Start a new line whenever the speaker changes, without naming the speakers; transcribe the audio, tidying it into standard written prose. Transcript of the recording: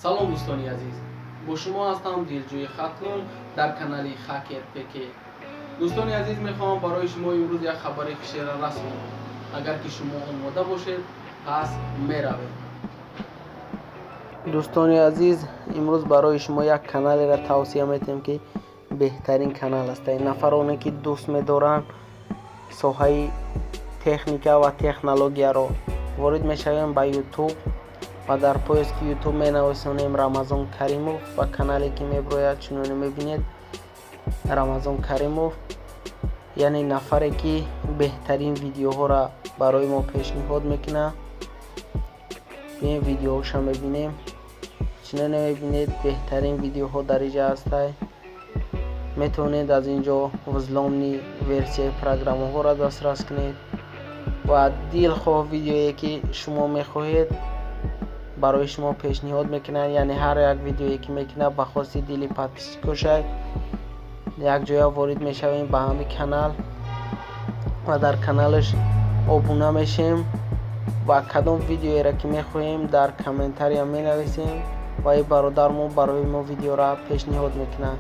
Салом, дӯстони азиз, бо шумо ҳастам, Дилҷӯи Хатлон, дар канали Хакер ПК. Дӯстони азиз, мехоҳам барои шумо имрӯз як хабари хушера расонам. Агар ки шумо омода бошед, пас меравем.
Дӯстони азиз, имрӯз барои шумо як каналеро тавсия метиҳем, ки беҳтарин канал аст. Нафароне, ки дӯст медоранд соҳаи техника ва технологияро, ворид мешавем ба Ютуб ва дар поиски Ютуб менависонем Рамазон Каримов ва канале, ки мебирояд, чуноне мебинед, Рамазон Каримов, яъне нафаре, ки беҳтарин видеоҳоро барои мо пешниҳод мекунад. Биёем, видеоҳоша мебинем. Чуноне мебинед, беҳтарин видеоҳо дар инҷа ҳастай. Метавонед аз ин ҷо взломный версияи программаҳоро дастрас кунед ва дилхоҳ видеое, ки шумо мехоҳед, барои шумо пешниҳод мекунад. Яъне ҳар як видеое, ки мекунад, ба хости дили подписчикошай. Якҷоя ворид мешавем ба ҳамин канал ва дар каналаш обуна мешем ва кадом видеоеро, ки мехоҳем, дар комментария менависем ва ин бародармо барои мо видеоро пешниҳод мекунад.